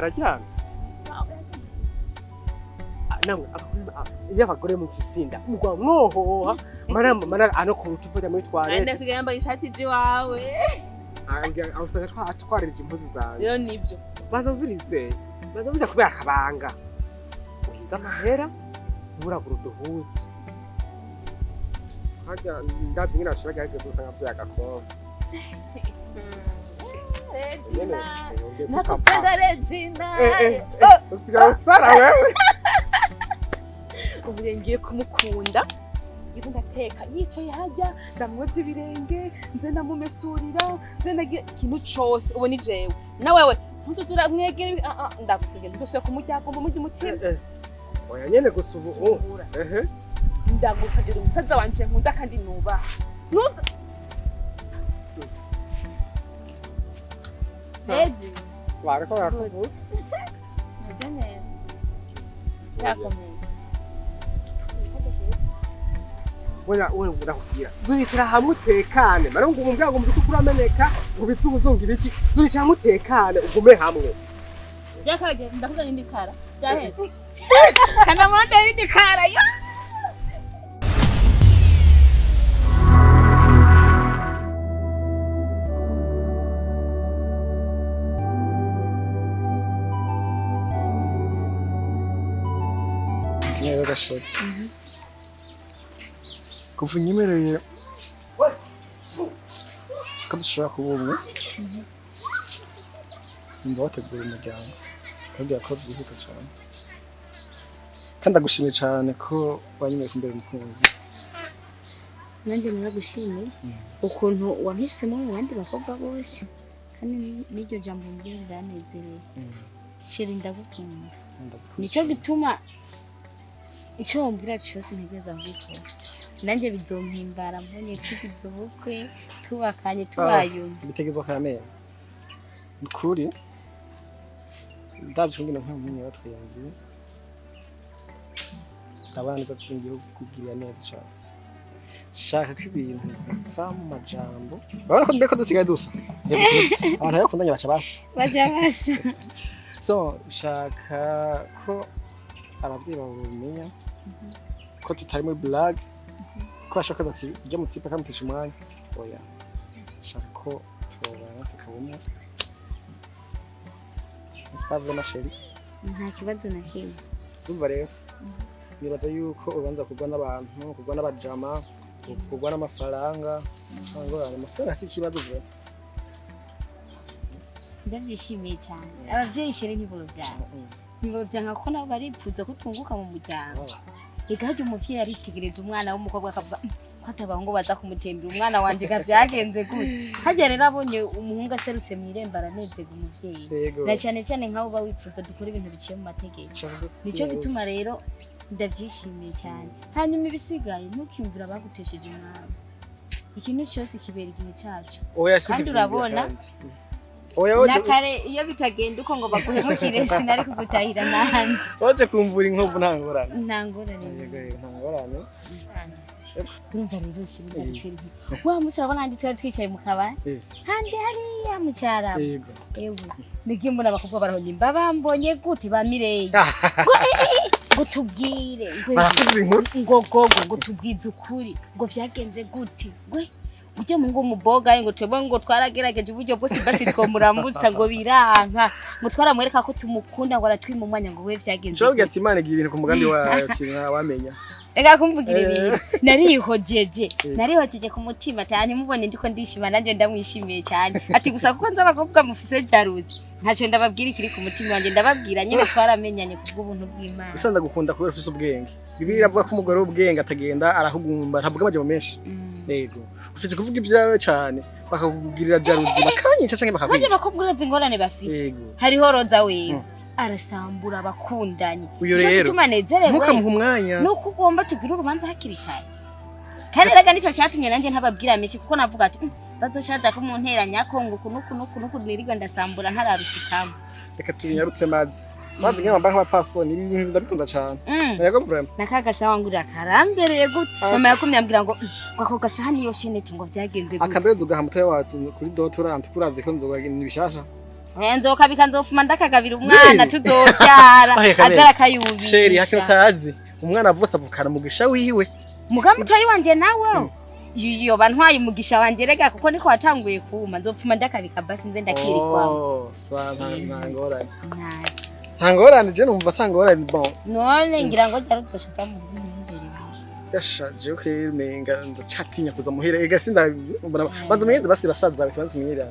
Araryamye. Ah, namwe iyo abagore mufise inda mugwa mwohoha mara mara ano ku rutuvu muri Kandi toilette. asigaye yambaye ishati ziwawe. Aho usanga twarije impuzu zanjye. Rero nibyo. Baza mvirize, baza mvirize kubera akabanga. Uhiga amahera, nturagura uduhuzu. Harya ndavye ingene bashiraga harya usanga avuye agakombe. Nyene, yongeye Nakupenda Regina. Usigaye usara wewe. Ubu rero ngiye kumukunda. Ngize ndateka yicaye harya, ndamwoza ibirenge, nze ndamumesurira, nze ndagira ikintu cose. Ubu ni jewe na wewe ntututura mwegere. Ah, ah, ndagusabye ntuzosubire kumurya ngo mumurye umutima. Oya nyene gusa ubu ehe. Ndagusabye umusaza wanje nkunda kandi nubaha. Ntuzu Regi, Bariko barakuvuga. meze neza. Yakomeye. Wewe wewe ndakubwira. Zuyicara hamwe utekane. Mara ngo umubwira ngo umutwe kurameneka, ngo bizunguzunga ibiki. Zuyicara hamwe utekane, ugume hamwe. Byakaragiye ndakuza n'indi kara. Byaheze. Kanamurondera n'indi kara yo. Neza gashoboka kuva unyemereye ko dushobora kuba umwe, nimba wategura umuryango kandi ko byihuta cyane, kandi ndagushimiye cyane ko wanyemereye kumbera umukunzi. Nanjye naragushimiye ukuntu wampisemo mu bandi bakobwa bose, kandi n'iryo jambo mbwira riranezereye. Chéri, ndagukunda. Nicyo gituma icyo wambwira cyose ntegereza kubikora. Nanjye bizompimbara mbonye tugize ubukwe, tubakanye, tubaye umwe. Ibitekerezo kamere ni ukuri ndabyo kugira nk'umuntu batwenzi ndabona neza ko ngiye kukugirira neza cyane. Shaka ko ibintu biva mu majambo, urabona ko mbeko dusigaye dusa abantu bakundanye baca basa. Baja basa. So shaka ko ababyeyi bawe babimenya ko tutari muri blague, ko bashaka bati ujya mu tipe akamutesha umwanya. Oya, shaka ko tubabana tukabumwe. N'est-ce pas vrai, ma chérie? Nta kibazo na kimwe. Urumva rero nibaza yuko ubanza kugwa n'abantu, kugwa n'abajama, kugwa n'amafaranga. Ngorane amafaranga si ikibazo vuba. Ndabyishimiye cyane. Ababyeyi chéri ntibovyanga, ntibovyanga kuko nabo baripfuza ko tunguka mu muryango. Reka harya umuvyeyi aritegereza umwana w'umukobwa akavuga: "Ko ata abahungu baza kumutembera umwana wanje ga vyagenze gute?" Harya rero abonye umuhungu aserutse mw'irembo aranezerwa umuvyeyi. Yego. Na cyane cyane nk'abo uba wifuza dukora ibintu biciye mu mategeko. Shaka ko Nicyo gituma rero ndavyishimiye cyane. Hanyuma ibisigaye ntukiyumvira abagutesheje umwanya. Ikintu cyose kibera igihe cyaco. Oya, si Kandi ibyo urabona, kandi. Oya, waje na kare iyo bitagenda uko ngo baguhemukire sinari kugutahira nanje. Waje kumvura inkovu, nta ngorane. Nta ngorane. Yego yego, nta ngorane. Urumva rero chéri, ndagutereye wa munsi urabona handi twari twicaye mu kabari, handi hariya mu cyarabu. Yego. Ewe, nigiye mbona abakobwa barahonyimba bambonye gute ba Mireyi ngo ngo tubwire ngo Barakuze inkuru. Ngo gogo, ngo tubwize ukuri, ngo vyagenze gute, ngo ujye mu ngo umuboga, ngo twebwe ngo twaragerageje uburyo bwose basi twomuramutsa ngo biranka, ngo twaramwereka ko tumukunda ngo aratwima umwanya, ngo we vyagenze Nshobora gute? ati Imana igira ibintu ku mugambi wayo, ati ntawamenya. Reka kumvugira ibintu narihojeje, narihojeje ku mutima ati ntimubone ndiko ndishima, nanjye ndamwishimiye cyane. Ati gusa kuko nzi abakobwa mufise jalousie, ntacyo ndababwira ikiri ku mutima wanjye. Ndababwira nyine twaramenyanye kubw'ubuntu bw'Imana. Gusa ndagukunda kubera ufise ubwenge. Bibiliya iravuga ko umugore w'ubwenge atagenda arahugumba, ntavuga amajambo menshi. Yego, ufite kuvuga ibyawe cyane bakakugirira jalousie bakanyica canke Burya bakakwica. abakobwa urazi ingorane bafise. Yego. Hariho Roza, wewe arasambura abakundanye. Uyo Nico rero, gituma nezerewe. Ntukamuhe umwanya. Nuko ugomba tugire urubanza hakiri kare. Kandi rega nicyo cyatumye nanjye ntababwira menshi, kuko navuga ati "Bazoshaza ko munteranya ko ngo uku nuku nuku nuku nirirwa ndasambura ntararushikamo." Reka tubinyarutse mazi mazi nk'amabara nk'abapfasoni, ibi bintu ndabikunda cyane. Yego, vraiment. Na ka gasaha wangurira karambereye gute. Mama yakumye ambwira ngo ngo ako gasaha niyo shenete, ngo vyagenze gute?" Akambere nzogaha mutoya wacu kuri dot urantu kurazi ko nzoga ni bishasha. Nzokabika, nzofuma ndakagabira umwana tuzovyara. Ahe, Kamere. Aza arakayubisha. Chéri, hakino utazi, umwana avutse avukana umugisha wiwe. Muga mutoyi wanje nawe yoba ntwaye umugisha wanje rega, kuko niko watanguye kuma. Nzopfuma ndakabika basi nze ndakirikwamo. Oh, sa nta ngorane. Nabi. Nta ngorane, je numva nta ngorane, bon. None ngira ngo ryari uzoshiza mu rugo? Yasha, jewe umenga ndacatinya kuza muhira, ega sinda mbona banza menyeze basi basaza bawe tubanze tumenyerane.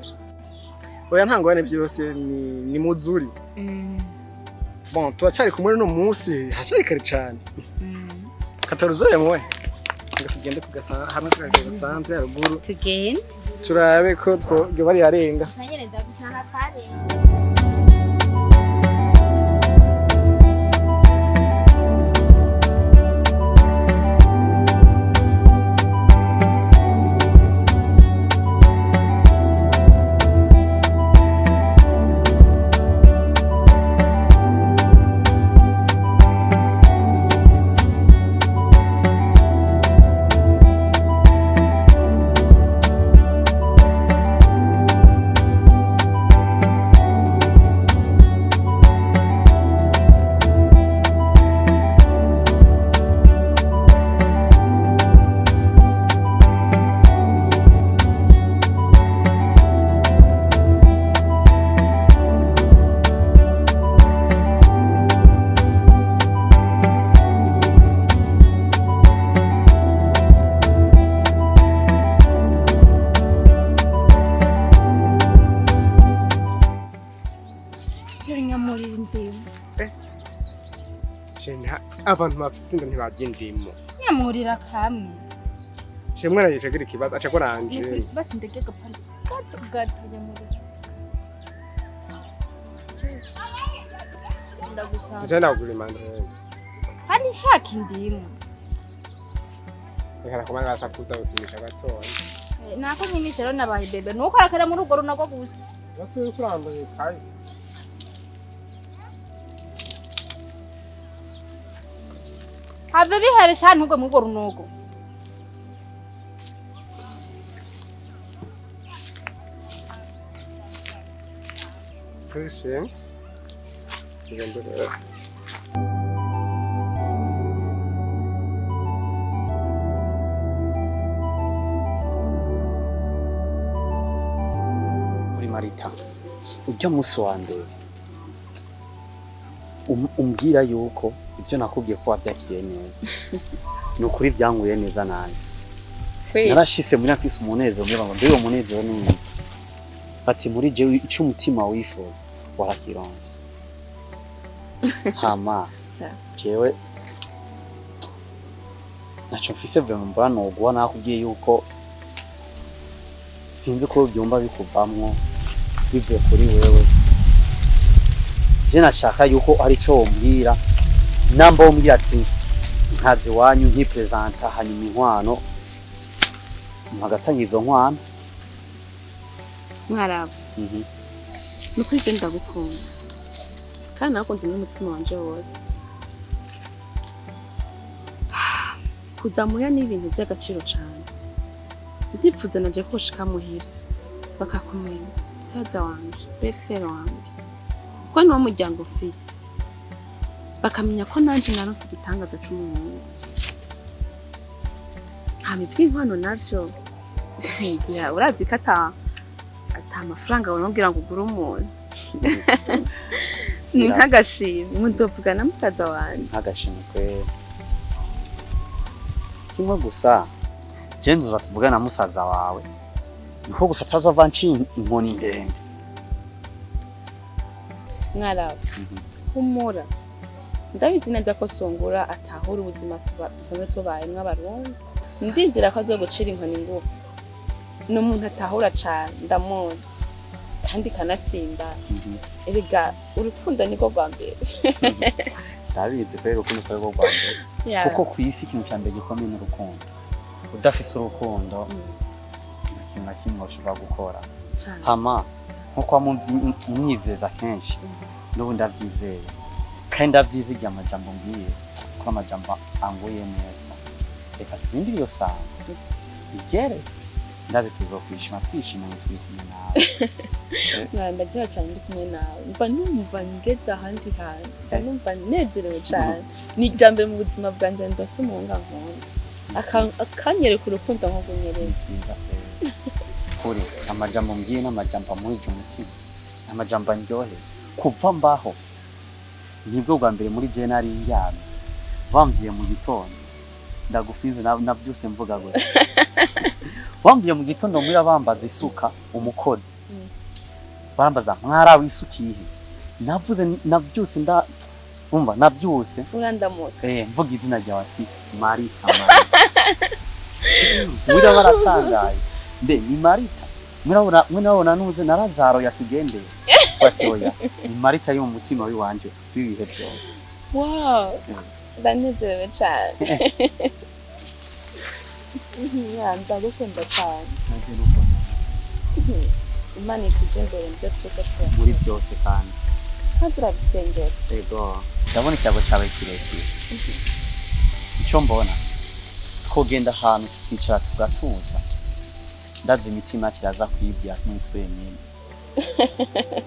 Oya, nta ngorane, byose ni muzuri. Bon, turacari kumwe no munsi, hacari kare cane. Kataruzoye muwe ngo tugende kugasa hamwe kugasantre haruguru. Tugende. Turabe ko two bari yarenga. Gusa nyene nza gutaha kare. Jeri, nyamurira indimu. Shena, abantu bafise inda ntibarya indimu. Nyamurira kamwe. She mwana yicagira ikibazo aca koranje. Basi ndege agapande gato gato, nyamurira. Ndagusaba. Je ndagura imandrene. Kandi nshaka indimu. Reka nakomanga asakuza gukinisha gatoya. Nako nkinisha rero nabaye bébé nuko arakara muri urwo runogo gusa. Basi uriko urambaye kayi. Have bihere cyane ntugwe muri urwo runogo. Christian. Tugende rero. Kuri Marita, ujya munsi wa mbere umbwira yuko ibyo nakubwiye ko wabyakiriye neza, ni ukuri byanguye neza nanjye. Narashise muri afise umunezero, mbwira ngo mbega uwo munezero ni mwinshi, ati muri jewe icyo umutima wifuza warakironse. Hama jewe ntacyo mfise vraiment mbona noguha. Nakubwiye yuko sinzi ko byumva bikuvamwo bivuye kuri wewe. Je nashaka yuko hari ico wombwira, namba wombwira ati nkazi iwanyu nkipresenta, hanyuma inkwano mpagatanga izo nkwano. Mwarabo, ni ukuri je ndagukunda kandi nakunze n'umutima wanje wose. Kuza muhira ni ibintu by'agaciro cane. Ndipfuza naje ko ushika muhira bakakumenya, musaza wanje, belle-sœur wanje, kuko niwo muryango ufise, bakamenya ko nanje naronse igitangaza c'umuhungu. Hama ivy'inkwano navyo ngira urazi ko ata mafaranga wonongera ngo ugure umuntu, ni nk'agashimwe nzovuga na musaza wanje. Nk'agashimwe kwera kimwe gusa, je nzoza tuvugana na musaza wawe, niko gusa atazova nciye inkoni ndende. Mwarabo, humura, ndabizi neza ko Sungura atahura ubuzima tuba dusanzwe tubayemwo Abarundi. Ndizera ko azogucira inkoni ngufi. Ni umuntu atahura cane, ndamuzi kandi kanatsinda. Erega urukundo niko rwa mbere. Ndabizi kwera urukundo ko arirwo rwa mbere, kuko ku isi ikintu cya mbere gikomeye ni urukundo. Udafise urukundo, nta kintu na kimwe ushobora gukora. Cane. Hama nkuko wamumyizeza kenshi, n'ubu ndabyizeye kandi ndavyizigiye amajambo mbwiye ko amajambo anguye neza. Reka turindire iyo sanga igere, ndazi tuzokwishima twishimanye turi kumwe nawe. nawe. Ndaryoha cyane ndi kumwe nawe, mba numva ngeze ahandi hantu, mba numva nezerewe cyane. Ni irya mbere mu buzima bwanjye ndose umuhungu ankunda, akanyereka urukundo nko kunyereza. Nziza pe. Kuri amajambo mbwiye n'amajambo amuhije umutima, amajambo andyoheye. Kuva mbaho nibwo bwa mbere muri je nari ndyamye, bambwiye mu gitondo ndagufinze na byose mvuga gutya. Bambwiye mu gitondo muri bambaza isuka umukozi, barambaza mwarawe isuka ihe, navuze nabyutse nda umva nabyuse. Urandamuka. Mvuga izina ryawe ati Marita, Marita. Mwira baratangaye, mbe ni Marita? Mwirabona mwirabona nuze na Lazaro yatugendeye, bati oya, ni Marita yo mu mutima wiwanje w'ibihe byose. Wow, ndanezerewe cyane. Ya, ndagukunda cyane. Nanjye nuko. Imana ikuje imbere mu byo turiko turakora. Muri byose kandi. Kandi turabisengera. Ego, ndabona ikiyago cyawe kirekire. Icyo mbona twogenda ahantu tukicara tugatuza, ndazi imitima kiraza kwibwira muri twenyine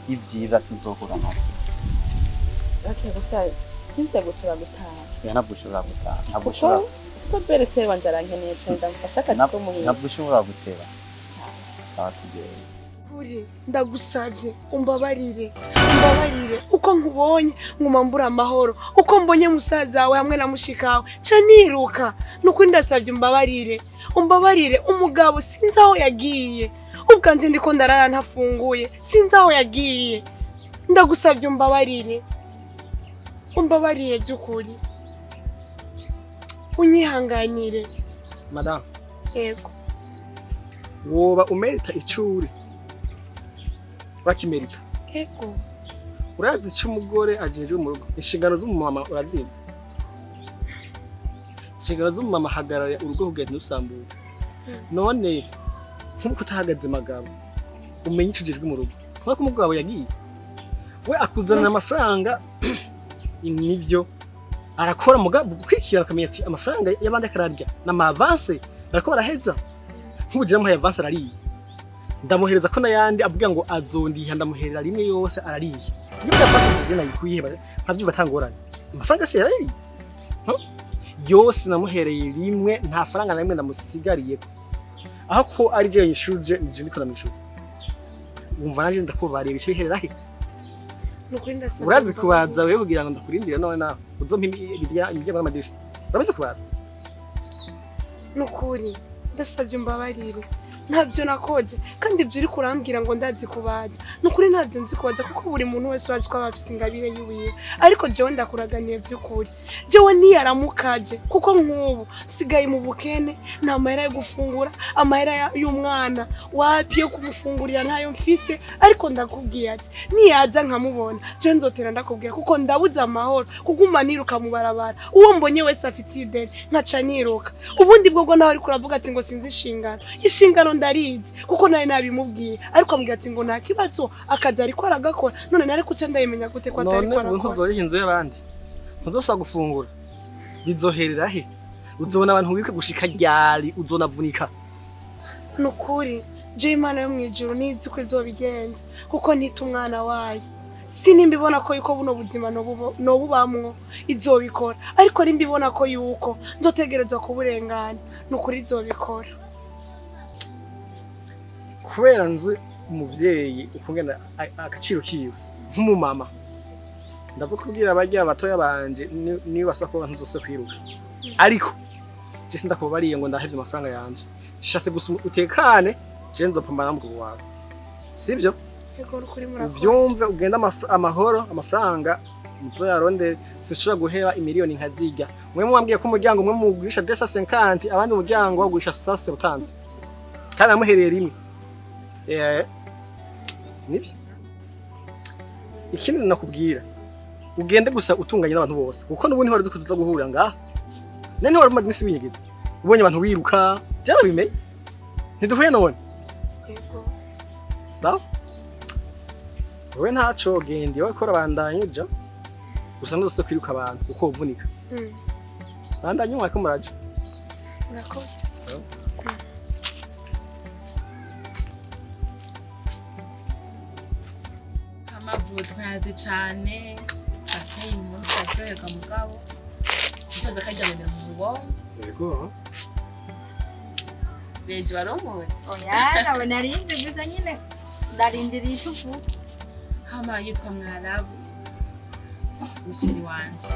ibyiza tuzohura navyo. Okay, gusa sinze gutura gutaha. Oya, ntabwo ushobora gutaha, ntabwo Kuko ushobora. Kuko belle-sœur wanje arankeneye cyane, ndamufasha akazi ko muhira. Ntabwo ushobora guteba. Sawa, tugende. Uri ndagusabye umbabarire, umbabarire. Uko nkubonye nguma mbura amahoro, uko mbonye musaza wawe hamwe na mushikawe ca niruka. Nukuri ndasabye umbabarire, umbabarire. Umugabo sinzi aho yagiye, ubwanje ndiko ndarara ntafunguye, sinzi aho yagiye. Ndagusabye umbabarire, umbabarire by'ukuri, unyihanganire. Madamu. Yego. Woba umerita icuri urakimerita. Yego. Urazi icyo umugore ajejwe mu rugo, inshingano z'umumama urazizi? Inshingano z'umumama, ahagarara urugo kugira ntirusambuke. None nk'uko utahagaze magabo umenye icyo ujejwe mu rugo, kubera ko umugabo yagiye, we akuzanira amafaranga, nivyo arakora, mugabo gukwikira akamenya ati amafaranga y'abandi akararya n'ama avance barako baraheza. Nk'ubu jewe muhaye avance arariye, ndamuhereza ko n'ayandi avuga ngo azondiha, ndamuherera rimwe yose arariye. Iyo avance je nayikuye nkavyumva atangorane, amafaranga yose yarariye. Huh? Yose namuhereye rimwe, nta faranga na rimwe ndamusigariyeko. Aho ko ari je yishuje, nije ndiko ndamwishuza, wumva nanje ndakubariye bice biherera he? Nukuri ndasabye Urazi umbabarire. kubaza wewe kugira ngo ndakurindira? None nawe uzompa imiryango n'amadirisha, urabizi kubaza? Nukuri ndasabye umbabarire, ntabyo nakoze. Kandi ibyo uri kurambwira ngo ndazi kubaza, nukuri ntabyo nzi kubaza, kuko buri muntu wese urazi ko aba afise ingabire yiwiwe. Ariko jewe ndakuraganiye by'ukuri, jewe niyaramukaje, kuko nk'ubu sigaye mu bukene, nta mahera yo gufungura, amahera y'umwana wapi, yo kumufungurira ntayo mfise. Ariko ndakubwiye ati niyaza nkamubona, jewe nzotera ndakubwira, kuko ndabuze amahoro kuguma niruka mu barabara, uwo mbonye wese afitiye ideni nkaca niruka. Ubundi bwo nawe ariko uravuga ati ngo sinzi inshingano, inshingano ndarizi, kuko nawe nabimubwiye, ariko ambwira ati ngo nta kibazo, akazi ariko aragakora. None nari kuca ndayimenya gute ko atari None ko ubu arakora? Ntuzoriha inzu y'abandi, ntuzosaba gufungura, bizoherera he? Uzobona abantu wibuke gushika ryari? Uzonavunika. Nukuri je Imana yo mwijuru nizi ko izobigenza, kuko ntita umwana wayo. Sinimba ibona ko yuko buno buzima nobubamwo izobikora, ariko nimba ibona ko yuko nzotegerezwa kuburengana, nukuri izobikora. Kubera nzi umuvyeyi ukungena agaciro kiwe nk'umumama, ndavuga kubwira abarya batoya banje niba basa ko ntuzose kwiruka, ariko je sindakubabariye ngo ndahevye amafaranga yanje. Nshatse gusa utekane, je nzopambana n'umugabo wawe, sivyo? Yego, nukuri murakoze. Uvyumve, ugende amahoro. Amafaranga muzoyarondere, sinshobora guheba imiliyoni nkazirya. Mwe mwambwiye ko umuryango umwe mugurisha 250, abandi umuryango bagurisha 170, kandi namuhereye rimwe. Nivyo. Ikindi nakubwira, ugende gusa utunganye n'abantu bose, kuko n'ubundi ntiwari uzi ko tuza guhurira ngaha. None ntiwari umaze iminsi winyegeza, ubonye abantu wiruka, byarabimenye, ntiduhuye none? Yego. Sawa, wowe ntaco, genda iwawe, kora, bandanye uja gusa ntuzose kwiruka abantu kuko uvunika. Bandanye mwako muraja. Murakoze. Sawa. Ubu twayaze cane, twateye inkuru, turaryoherwa, mugabo ndibaza ko arya mbere mumubonye. Yego. Reji, wari umuzi? Oya, ntabwo narinzi, gusa nyine ndarindiriye icyo uvuga. Hama yitwa Mwarabu, ni chéri wanje.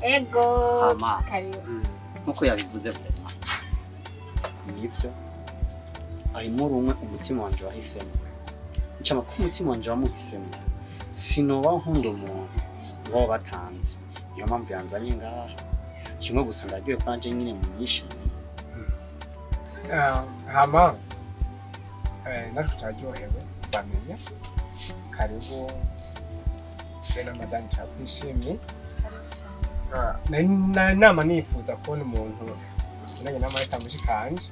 Ego. Hama Karibu. nkuko yabivuze, vraiment nibyo, harimo rumwe umutima wanje wahisemo, ncama ko umutima wanje wamuhisemo. Sinoba nkunda umuntu ngo batanze, niyo mpamvu yanzanye ngaha. Kimwe gusa ndaryoye ko nanje nyine munyishimiye. Ah, hama natwe turaryohewe bamenya. Karibu, je na madame turakwishimiye. Ah, nari nama nifuza kubona umuntu nanjye n'amareta mushikanje,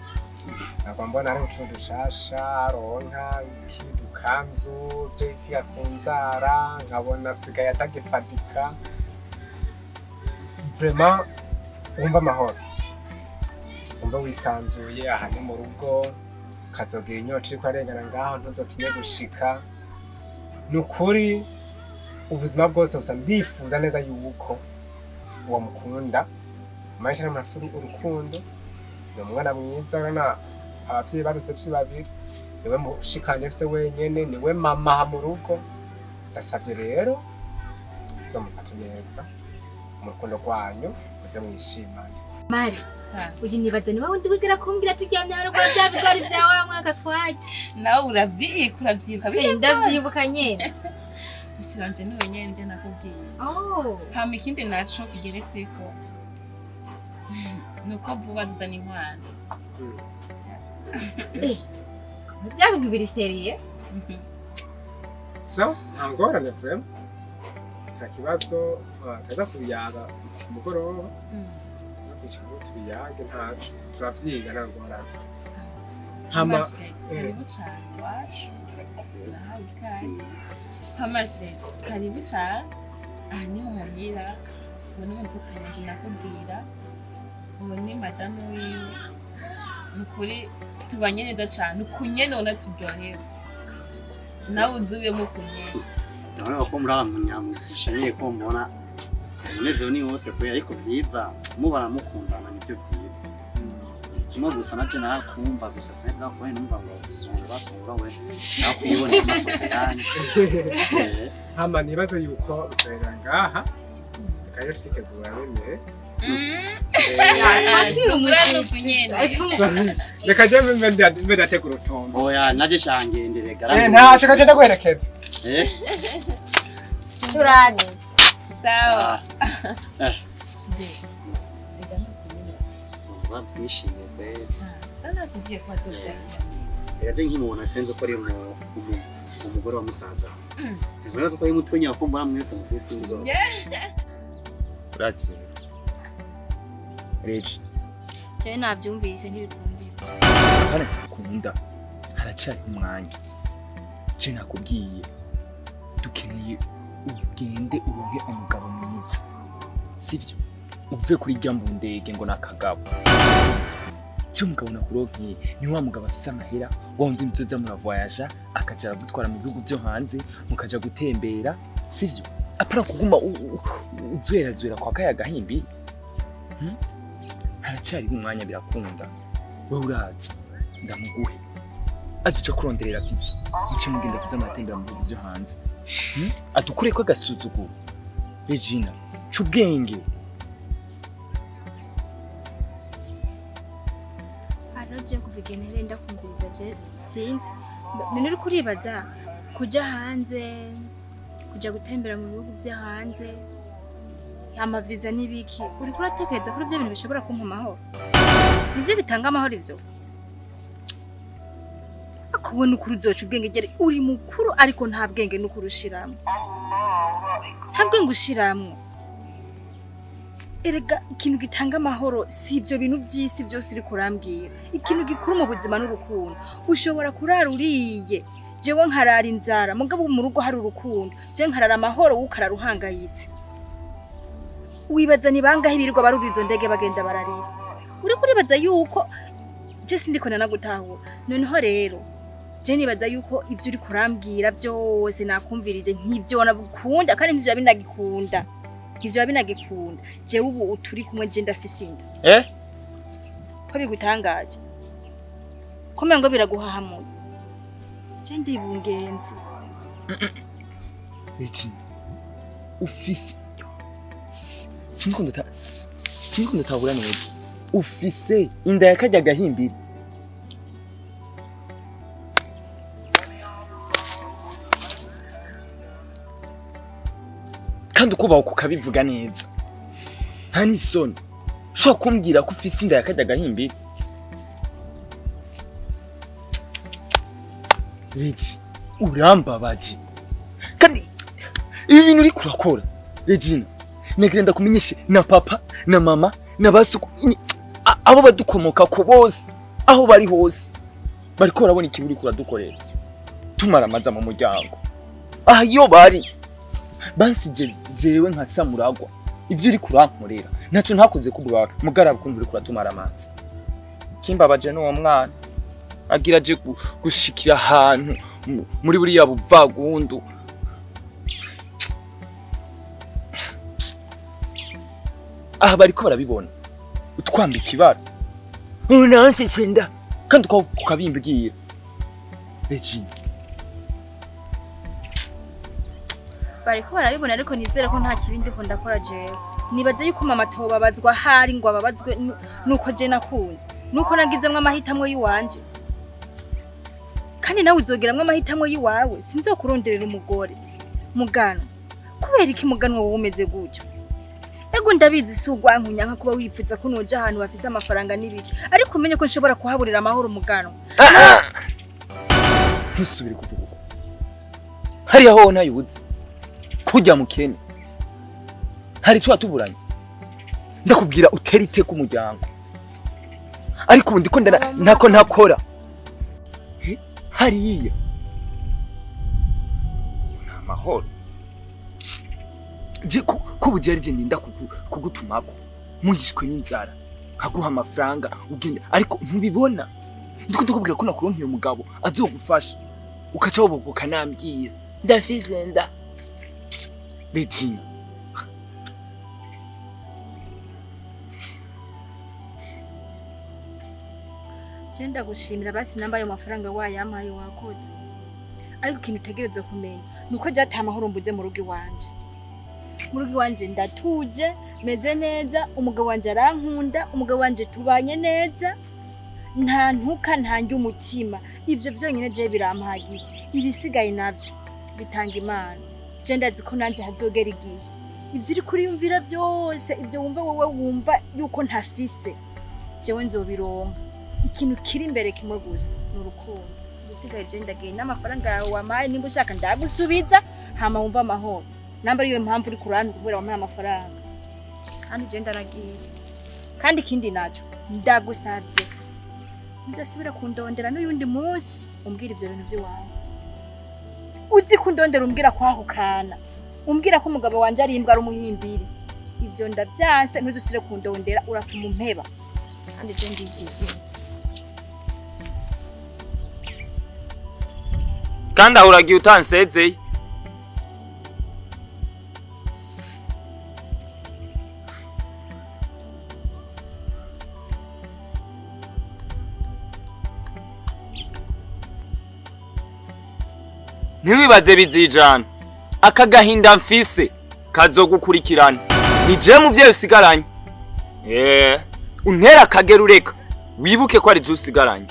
nagwa mbona ari utuntu dushasha aronka, ikidukanzu byo yisiga ku nzara, nkabona asigaye atagifatika. Vraiment wumva amahoro, wumva wisanzuye. Aha ni mu rugo, kazogira inyota iriko arengana ngaho, ntuzotinye gushika. Ni ukuri ubuzima bwose gusa ndifuza neza yuko uwo mukunda maisha n'amafise urukundo. Ni umwana mwiza, urabona abavyeyi baruse turi babiri, niwe mushikanje mfise wenyene, niwe mama aha mu rugo. Ndasabye rero uzomufate neza mu rukundo rwanyu, muze mwishimane. Mari, uyu nibaza niba wundi wigera kumbwira turyamye hano kwa bya bigori byawe wa mwaka twaje. Nawe uravyika, uravyibuka? Eh, ndavyibuka nyene. Mushiranje ni wenyene, nivyo nakubwiye. Oh. Hama ikindi naco kigeretseko nuko vuba zizana inkwano. Eh. Bya bintu biri sérieux? So nta ngorane, vraiment nta kibazo. Tuza kubiyaga ku mugoroba, tuza kwicara ngo tubiyage, ntaco turavyiga, nta ngorane. Hama Hamashe, karibu cane iwacu, urahawe ikaze. Hamashe, karibu cane, aha niho muhira. Uwo ni umuvukanyi nakubwira, uwo ni madamu wiwe. Ni ukuri tubanye neza cane, ukunyene ubona turyohewe, nawe uzubemo ukunyene. Ndabona ko muri abantu nyamugisha nyine, ko mbona umunezero ni wose kubera, ariko vyiza mubara mukundana, nivyo vyiza. Kimwe gusa navyo narakumva gusa sinabwa kubona, numva ngo sungura sungura we nakwibonera amasoko yanje. Hama nibaze yuko dukorera ngaha, reka rero twitegura bemere. Twakira umushitsi. Reka je mbe ndategura utuntu. Oya, naje shangenderega. Ntaco, kaje ndaguherekeza. Turaje. Sawa. Bishimiye kweli. Nakubwiye ko atubwira. Reka je nkimubona senze ko ari umugore wa musaza. Ntabwo ko ari mutonya, ko mbona mwese mufise inzobe. Urazi Regi. Jewe navyumvise, ntibikundira. Hano kunda haracyari umwanya. Je nakubwiye, dukeneye ugende uronke umugabo mwiza, sivyo? Uve kuri rya mbundege ngo nakagabo. Je umugabo nakuronkeye ni wa mugabo afise amahera, wa wundi muzoza muravoyaja, akaja aragutwara mu bihugu vyo hanze, mukaja gutembera, sivyo? Apana kuguma uzwerazwera kwa kaya gahimbi. Haracyariho umwanya, birakunda. Wewe uraza ndamuguhe, aduca kuronderera visa, muce mugenda kuza muratembera mu bihugu vyo hanze. Adukureko agasuzuguro. Regina, ca ubwenge. Hariho je kuva igihe nari ndakumviriza, je sinzi none uriko uribaza kuja hanze, kuja gutembera mu bihugu vyo hanze, amaviza n'ibiki. Uriko uratekereza kuri ibyo bintu bishobora kumpa amahoro? Nivyo bitanga amahoro ivyo? Akubona ukuri uzoca ubwenge gere uri mukuru, ariko nta bwenge n'ukuri ushiramwo, nta bwenge ushiramwo. Erega ikintu gitanga amahoro si ibyo bintu by'isi byose uri kurambwira. Ikintu gikuru mu buzima n'urukundo. Ushobora kurara uriye, jewe nkarara inzara, mugabo mu rugo hari urukundo, jewe nkarara amahoro, wowe ukarara uhangayitse. Wibaza ni bangahe birirwa barurira izo ndege bagenda bararira? Uriko uribaza yuko Je sindiko ndanagutahura. Noneho rero je nibaza yuko ivyo uri kurambwira vyose nakumvirije nk'ivyo nabukunda kandi nk'ivyo binagikunda. Nk'ivyo binagikunda. Jewe ubu turi kumwe je ndafise inda. Eh? Ko bigutangaje? Ko mengo biraguhahamuye? Je ndi bungenzi. Regina, ufise siniko ndatahura neza. Ufise inda ya karya gahimbiri. Kandi ukubaho kukabivuga neza. Nta n'isoni. Ushobora kumbwira ko ufise inda ya karya gahimbiri? Regi, urambabaje. Kandi ibi bintu uriko urakora, Regina, nagira ndakumenyeshe na papa na mama na basuku abo badukomokako bose aho bari hose bariko barabona ikibi uriko uradukorera, tumaramaza mu muryango. Aha iyo bari bansije jewe nka Samuragwa, ivyo uriko urankorera ntaco ntakoze ku bwawe, mugaraba ukuntu uriko uratumara amazi. Kimbabaje n'uwo mwana agira aje gushikira ahantu muri buriya buvagundu. Aha bariko barabibona utwambika ibara unansetse nda kandi ukabimbwira. Regina, Bariko barabibona ariko nizere ko nta kibi ndiko ndakora jewe. Nibaze yuko mama atobabazwa ahari ngo ababazwe nuko je nakunze. Nuko nagizemwo amahitamwo yiwanje. Kandi nawe uzogeramwo amahitamwo yiwawe, sinzokuronderera umugore. Mugano, kubera iki muganwa wowe umeze gutyo? Ego ndabizi si ugwankunya nka kuba wipfuza ko noja ahantu bafise amafaranga n'ibiki. Ariko umenye ko nshobora kuhaburira amahoro muganwa. Ntusubire kuvuga uko. Hariya hoho ntayubuze. Kujya mukene. Hari ico watuburanye. Ndakubwira utera iteka umuryango. Ariko ubu ndiko ndana ntako ntakora. Hariya. Nta mahoro. Je ko bujya ari je ndinda kugutumako. Muyishwe n'inzara. Nkaguha amafaranga ugenda ariko ntubibona. Ndiko ndakubwira ko nakuronkeye umugabo azogufasha. Ukaca wobogoka nambwira. Ndafise nda. Regina. Je ndagushimira basi namba ayo mafaranga wayampaye wakoze. Ariko ikintu utegerezwa kumenya nuko je amahoro mbuze mu rugo iwanje. Mu rugo iwanje ndatuje, meze neza, umugabo wanje arankunda, umugabo wanje tubanye neza. Nta ntuka ntange umutima. Ivyo vyonyene je birampagije. Ibisigaye navyo bitanga Imana. Je ndazi ko nanje hazogera igihe. Ivyo uri kuriyumvira vyose, ivyo wumva wowe wumva yuko ntafise, jewe nzobironka. Ikintu kiri imbere kimwe gusa ni urukundo. Ibisigaye je ndagiye n'amafaranga yawe wampaye, nimba ushaka ndagusubiza hama wumva amahoro. Namba ariyo mpamvu uri kurantuka kubera wampaye amafaranga. Kandi je ndaragiye. Kandi ikindi naco ndagusavye, ntuzasubira kundondera n'uyundi munsi umbwira ivyo bintu vy'iwawe. Uzi kundondera umbwira kwahukana, umbwira ko umugabo wanje ari imbwa ari umuhimbiri. Ivyo ndavyanse, ntuzusubire kundondera, urapfuma umpeba. Kandi je ndigiye. Kandi aho uragiye utansezeye. Ntiwibaze bizijana. Aka gahinda mfise kazogukurikirana. Ni je muvyeyi usigaranye. Untera akagera ureka. Wibuke ko ari je usigaranye.